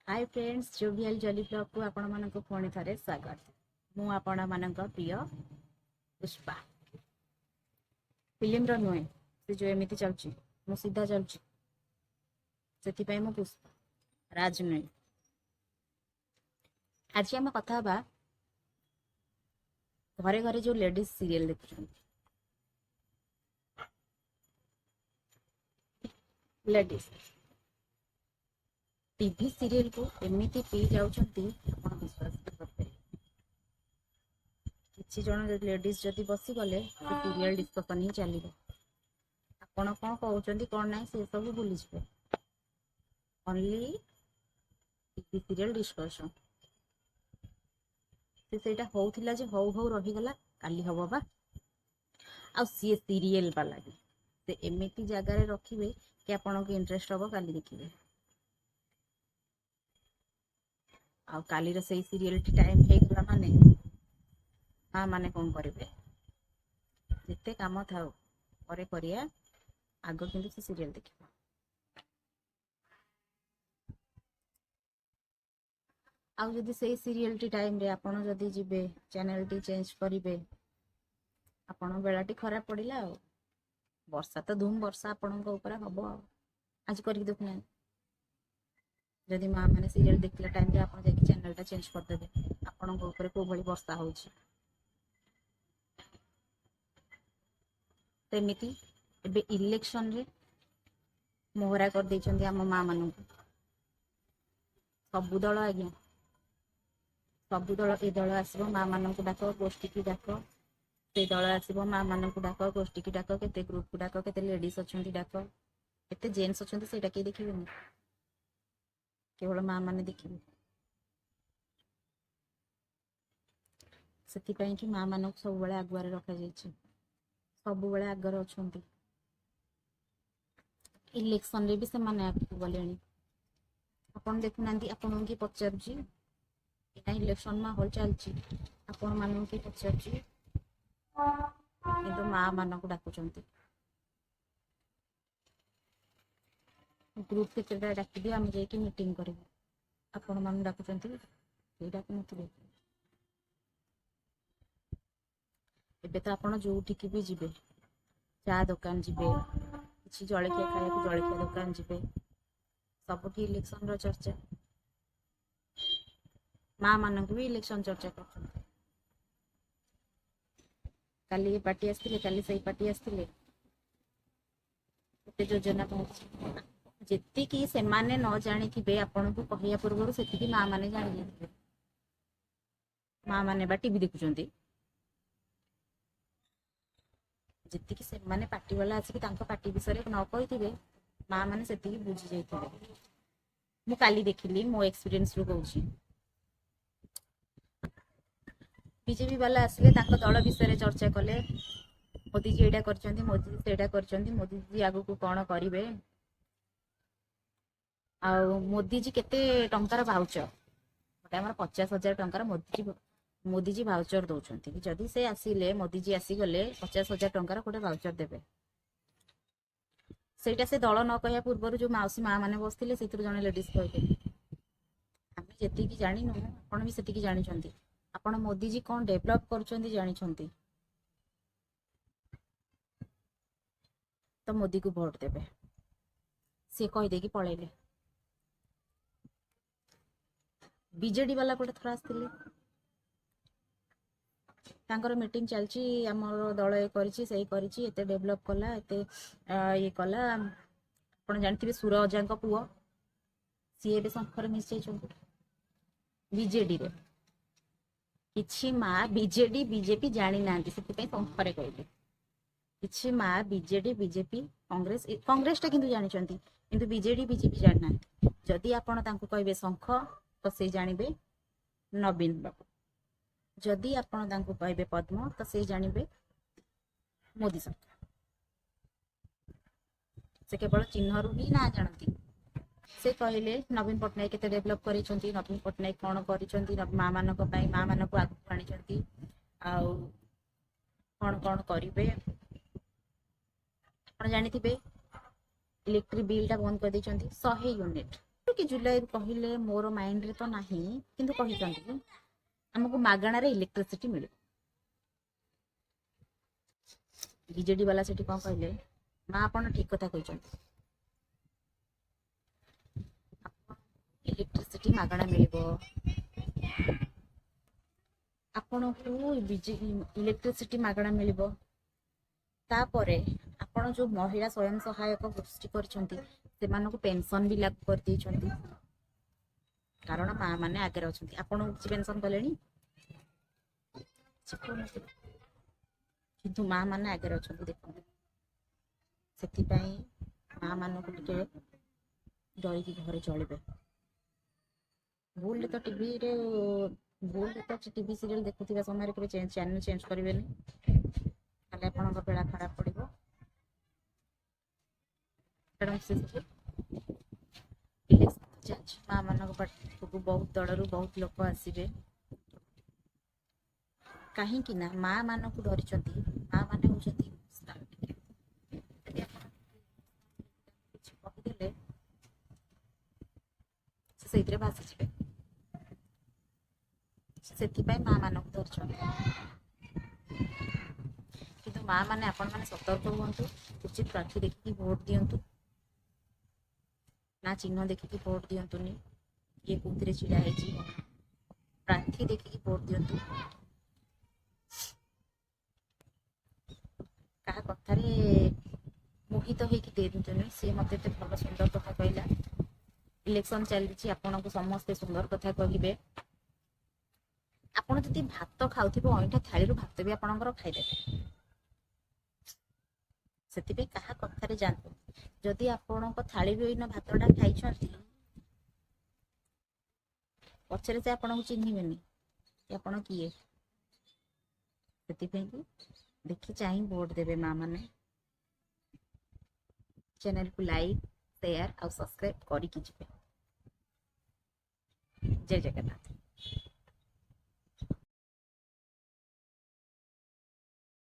High friends, ଜୋଭିଆଲ ଜଲି ବ୍ଲଗକୁ ଆପଣମାନଙ୍କୁ ପୁଣି ଥରେ ସ୍ୱାଗତ। ମୁଁ ଆପଣମାନଙ୍କ ପ୍ରିୟ ପୁଷ୍ପା। ଫିଲ୍ମର ନୁହେଁ, ସେ ଯେଉଁ ଏମିତି ଚାଲୁଛି, ମୁଁ ସିଧା ଚାଲୁଛି, ସେଥିପାଇଁ ମୁଁ ପୁଷ୍ପା ରାଜ ନୁହେଁ। ଆଜି ଆମେ କଥା ହେବା ଘରେ ଘରେ ଯେଉଁ ଲେଡିଜ୍ ସିରିଏଲ ଦେଖୁଛନ୍ତି। ଲେଡିଜ୍ ଟିଭି ସିରିଏଲକୁ ଏମିତି ପିଇ ଯାଉଛନ୍ତି, ଆପଣ ବିଶ୍ୱାସ ବି କରିପାରିବେନି। କିଛି ଜଣ ଲେଡିଜ୍ ଯଦି ବସିଗଲେ, ସେ ସିରିଏଲ ଡିସ୍କସନ୍ ହିଁ ଚାଲିବ। ଆପଣ କ'ଣ କହୁଛନ୍ତି କ'ଣ ନାହିଁ, ସେ ସବୁ ଭୁଲିଯିବେ। Only TV serial discussion. ସେ ସେଇଟା ହଉଥିଲା ଯେ ହଉ ହଉ ରହିଗଲା, କାଲି ହବ ବା। ଆଉ ସିଏ ସିରିଏଲ ବାଲା ବି ସେ ଏମିତି ଜାଗାରେ ରଖିବେ କି ଆପଣଙ୍କୁ ଇଣ୍ଟରେଷ୍ଟ ହବ, କାଲି ଦେଖିବେ। ଆଉ କାଲିର ସେଇ ସିରିଏଲଟି ଟାଇମ୍ ହେଇଗଲା ମାନେ ମା ମାନେ କ'ଣ କରିବେ? ଯେତେ କାମ ଥାଉ, ପରେ କରିବା, ଆଗ କିନ୍ତୁ ସେ ସିରିଏଲ ଦେଖିବ। ଆଉ ଯଦି ସେଇ ସିରିଏଲଟି ଟାଇମ୍ରେ ଆପଣ ଯଦି ଯିବେ, ଚ୍ୟାନେଲଟି ଚେଞ୍ଜ କରିବେ, ଆପଣ ବେଳାଟି ଖରାପ ପଡ଼ିଲା ଆଉ ବର୍ଷା ତ ଧୁମ୍ ବର୍ଷା ଆପଣଙ୍କ ଉପରେ ହବ। ଆଉ ଆଜି କରିକି ଦେଖୁନାହାନ୍ତି, ଯଦି ମା ମାନେ ସିରିଏଲ ଦେଖିଲା ଟାଇମ୍ରେ ଆପଣ ଯାଇକି ଚ୍ୟାନେଲଟା ଚେଞ୍ଜ କରିଦେବେ, ଆପଣଙ୍କ ଉପରେ କୋଉ ଭଳି ବର୍ଷା ହଉଛି। ସେମିତି ଏବେ ଇଲେକ୍ସନରେ ମୋହରା କରିଦେଇଛନ୍ତି ଆମ ମା ମାନଙ୍କୁ ସବୁ ଦଳ। ଆଜ୍ଞା, ସବୁ ଦଳ। ଏ ଦଳ ଆସିବ, ମା ମାନଙ୍କୁ ଡାକ, ଗୋଷ୍ଠୀକି ଡାକ। ସେ ଦଳ ଆସିବ, ମା ମାନଙ୍କୁ ଡାକ, ଗୋଷ୍ଠୀକି ଡାକ, କେତେ ଗ୍ରୁପକୁ ଡାକ, କେତେ ଲେଡିଜ ଅଛନ୍ତି ଡାକ, କେତେ ଜେଣ୍ଟସ୍ ଅଛନ୍ତି ସେଇଟା କେହି ଦେଖିବେନି, କେବଳ ମା ମାନେ ଦେଖିବେ। ସେଥିପାଇଁ କି ମା ମାନଙ୍କୁ ସବୁବେଳେ ଆଗୁଆରେ ରଖାଯାଇଛି, ସବୁବେଳେ ଆଗରେ ଅଛନ୍ତି। ଇଲେକ୍ସନରେ ବି ସେମାନେ ଆଗକୁ ଗଲେଣି। ଆପଣ ଦେଖୁନାହାନ୍ତି, ଆପଣଙ୍କୁ କିଏ ପଚାରୁଛି? ଏଇନା ଇଲେକ୍ସନ ମାହୋଲ ଚାଲିଛି, ଆପଣମାନଙ୍କୁ କିଏ ପଚାରୁଛି? କିନ୍ତୁ ମା ମାନଙ୍କୁ ଡାକୁଛନ୍ତି। ଗ୍ରୁପ କେତେଟା ଡାକିଦିଅ, ଆମେ ଯାଇକି ମିଟିଂ କରିବୁ। ଆପଣମାନଙ୍କୁ ଡାକୁଛନ୍ତି? କେହି ଡାକୁନଥିବେ। ଏବେ ତ ଆପଣ ଯୋଉଠିକି ବି ଯିବେ, ଚା ଦୋକାନ ଯିବେ, କିଛି ଜଳଖିଆ ଖାଇବାକୁ ଜଳଖିଆ ଦୋକାନ ଯିବେ, ସବୁଠି ଇଲେକ୍ସନର ଚର୍ଚ୍ଚା। ମା ମାନଙ୍କୁ ବି ଇଲେକ୍ସନ ଚର୍ଚ୍ଚା କରୁଛନ୍ତି। କାଲି ଏ ପାର୍ଟି ଆସିଥିଲେ, କାଲି ସେଇ ପାର୍ଟି ଆସିଥିଲେ, କେତେ ଯୋଜନା ବାହାରିଛି। ଯେତିକି ସେମାନେ ନ ଜାଣିଥିବେ ଆପଣଙ୍କୁ କହିବା ପୂର୍ବରୁ, ସେତିକି ମା ମାନେ ଜାଣି ଯାଇଥିବେ। ମା ମାନେ ବା ଟିଭି ଦେଖୁଛନ୍ତି। ଯେତିକି ସେମାନେ ପାର୍ଟି ବାଲା ଆସିକି ତାଙ୍କ ପାର୍ଟି ବିଷୟରେ ନ କହିଥିବେ, ମା ମାନେ ସେତିକି ବୁଝି ଯାଇଥିବେ। ମୁଁ କାଲି ଦେଖିଲି, ମୋ ଏକ୍ସପିରିଏନ୍ସରୁ କହୁଛି। ବିଜେପି ବାଲା ଆସିଲେ, ତାଙ୍କ ଦଳ ବିଷୟରେ ଚର୍ଚ୍ଚା କଲେ। ମୋଦିଜୀ ଏଇଟା କରିଛନ୍ତି, ମୋଦିଜୀ ସେଇଟା କରିଛନ୍ତି, ମୋଦିଜୀ ଆଗକୁ କ'ଣ କରିବେ, ଆଉ ମୋଦିଜୀ କେତେ ଟଙ୍କାର ଭାଉଚର, ଗୋଟେ ଆମର 50,000 ଟଙ୍କାର ମୋଦିଜୀ ଭାଉଚର ଦଉଛନ୍ତି। ଯଦି ସେ ଆସିଲେ, ମୋଦିଜୀ ଆସିଗଲେ, 50,000 ଟଙ୍କାର ଗୋଟେ ଭାଉଚର ଦେବେ। ସେଇଟା ସେ ଦଳ ନ କହିବା ପୂର୍ବରୁ ଯୋଉ ମାଉସୀ ମା ମାନେ ବସିଥିଲେ, ସେଥିରୁ ଜଣେ ଲେଡିଜ କହିଲେ, ଆମେ ଯେତିକି ଜାଣିନୁ ଆପଣ ବି ସେତିକି ଜାଣିଛନ୍ତି। ଆପଣ ମୋଦିଜୀ କ'ଣ ଡେଭଲପ କରୁଛନ୍ତି ଜାଣିଛନ୍ତି, ତ ମୋଦିକୁ ଭୋଟ ଦେବେ। ସିଏ କହିଦେଇକି ପଳେଇଲେ। ବିଜେଡି ବାଲା ଗୋଟେ ଥର ଆସିଥିଲେ। ତାଙ୍କର ମିଟିଂ ଚାଲିଛି, ଆମର ଦଳ ଏ କରିଛି, ସେଇ କରିଛି, ଏତେ ଡେଭଲପ କଲା, ଏତେ ଇଏ କଲା। ଆପଣ ଜାଣିଥିବେ, ସୁର ଅଜାଙ୍କ ପୁଅ ସିଏ ଏବେ ଶଙ୍ଖରେ ମିଶି ଯାଇଛନ୍ତି ବିଜେଡିରେ। କିଛି ମା ବିଜେଡି ବିଜେପି ଜାଣିନାହାନ୍ତି, ସେଥିପାଇଁ ଶଙ୍ଖରେ କହିଲେ। କିଛି ମା ବିଜେଡି, ବିଜେପି, କଂଗ୍ରେସ, କଂଗ୍ରେସଟା କିନ୍ତୁ ଜାଣିଛନ୍ତି, କିନ୍ତୁ ବିଜେଡି ବିଜେପି ଜାଣିନାହାନ୍ତି। ଯଦି ଆପଣ ତାଙ୍କୁ କହିବେ ଶଙ୍ଖ, ତ ସେ ଜାଣିବେ ନବୀନ ବାବୁ। ଯଦି ଆପଣ ତାଙ୍କୁ କହିବେ ପଦ୍ମ, ତ ସେ ଜାଣିବେ ମୋଦି ସରକାର। ସେ କେବଳ ଚିହ୍ନରୁ ହିଁ ନା ଜାଣନ୍ତି। ସେ କହିଲେ ନବୀନ ପଟ୍ଟନାୟକ କେତେ ଡେଭଲପ କରିଛନ୍ତି, ନବୀନ ପଟ୍ଟନାୟକ କ'ଣ କରିଛନ୍ତି ମା ମାନଙ୍କ ପାଇଁ, ମା ମାନଙ୍କୁ ଆଗକୁ ଆଣିଛନ୍ତି, ଆଉ କ'ଣ କ'ଣ କରିବେ। ଆପଣ ଜାଣିଥିବେ, ଇଲେକ୍ଟ୍ରିକ ବିଲ୍ଟା ବନ୍ଦ କରିଦେଇଛନ୍ତି 100 ୟୁନିଟ୍। କି ଜୁଲାଇ କହିଲେ ମୋର ମାଇଣ୍ଡରେ ତ ନାହିଁ, କିନ୍ତୁ କହିଛନ୍ତି ଆମକୁ ମାଗଣାରେ ଇଲେକ୍ଟ୍ରିସିଟି ମିଳିବ। ବିଜେଡି ବାଲା ସେଠି କଣ କହିଲେ? ମା, ଆପଣ ଠିକ କଥା କହିଛନ୍ତି, ଇଲେକ୍ଟ୍ରିସିଟି ମାଗଣା ମିଳିବ ଆପଣଙ୍କୁ, ଇଲେକ୍ଟ୍ରିସିଟି ମାଗଣା ମିଳିବ। ତାପରେ ଆପଣ ଯୋଉ ମହିଳା ସ୍ୱୟଂ ସହାୟକ ଗୋଷ୍ଠୀ କରିଛନ୍ତି, ସେମାନଙ୍କୁ ପେନସନ ବି ଲାଗୁ କରିଦେଇଛନ୍ତି, କାରଣ ମା ମାନେ ଆଗରେ ଅଛନ୍ତି। ଆପଣଙ୍କୁ କିଛି ପେନସନ କଲେଣି? କିନ୍ତୁ ମା ମାନେ ଆଗରେ ଅଛନ୍ତି, ଦେଖନ୍ତୁ। ସେଥିପାଇଁ ମା ମାନଙ୍କୁ ଟିକେ ଡରିକି ଘରେ ଚଳିବେ। ଭୁଲରେ ତ ଟିଭିରେ, ଭୁଲରେ ତ ଟିଭି ସିରିଏଲ ଦେଖୁଥିବା ସମୟରେ କେବେ ଚ୍ୟାନେଲ ଚେଞ୍ଜ କରିବେନି, ତାହେଲେ ଆପଣଙ୍କ ବେଳା ଖରାପ ପଡ଼ିବ। କାରଣ ସେ ସବୁ ଇଲେକ୍ସନ ଚାଲିଛି, ମା ମାନଙ୍କ ପାଖକୁ ବହୁତ ଦଳରୁ ବହୁତ ଲୋକ ଆସିବେ। କାହିଁକି ନା ମା ମାନଙ୍କୁ ଧରିଛନ୍ତି, ମା ମାନେ ହଉଛନ୍ତି। ଯଦି ଆପଣ କିଛି କହିଦେଲେ, ସେ ସେଇଥିରେ ଭାସିଯିବେ। ସେଥିପାଇଁ ମା ମାନଙ୍କୁ ଧରିଛନ୍ତି। କିନ୍ତୁ ମା ମାନେ, ଆପଣମାନେ ସତର୍କ ହୁଅନ୍ତୁ, ଉଚିତ ପ୍ରାର୍ଥୀ ଦେଖିକି ଭୋଟ ଦିଅନ୍ତୁ ନା ଚିହ୍ନ ଦେଖିକି ଭୋଟ ଦିଅନ୍ତୁନି, କିଏ କୋଉଥିରେ ଛିଡା ହେଇଛି। ପ୍ରାର୍ଥୀ ଦେଖିକି ଭୋଟ ଦିଅନ୍ତୁ। କାହା କଥାରେ ମୋହିତ ହେଇକି ଦିଅନ୍ତୁନି। ସିଏ ମତେ ଏତେ ଭଲ ସୁନ୍ଦର କଥା କହିଲା। ଇଲେକ୍ସନ ଚାଲିଛି, ଆପଣଙ୍କୁ ସମସ୍ତେ ସୁନ୍ଦର କଥା କହିବେ। ଆପଣ ଯଦି ଭାତ ଖାଉଥିବେ, ଅଇଁଠା ଥାଳିରୁ ଭାତ ବି ଆପଣଙ୍କର ଖାଇଦେବେ। ସେଥିପାଇଁ କାହା କଥାରେ ଯାଆନ୍ତୁ। ଯଦି ଆପଣଙ୍କ ଥାଳିରୁ ଏଇନା ଭାତଟା ଖାଇଛନ୍ତି, ପଛରେ ସେ ଆପଣଙ୍କୁ ଚିହ୍ନିବେନି କି ଆପଣ କିଏ। ସେଥିପାଇଁ କି ଦେଖି ଚାହିଁ ଭୋଟ ଦେବେ ମା ମାନେ। ଚ୍ୟାନେଲକୁ ଲାଇକ୍, ସେୟାର ଆଉ ସବସ୍କ୍ରାଇବ କରିକି ଯିବେ। ଜୟ ଜଗନ୍ନାଥ।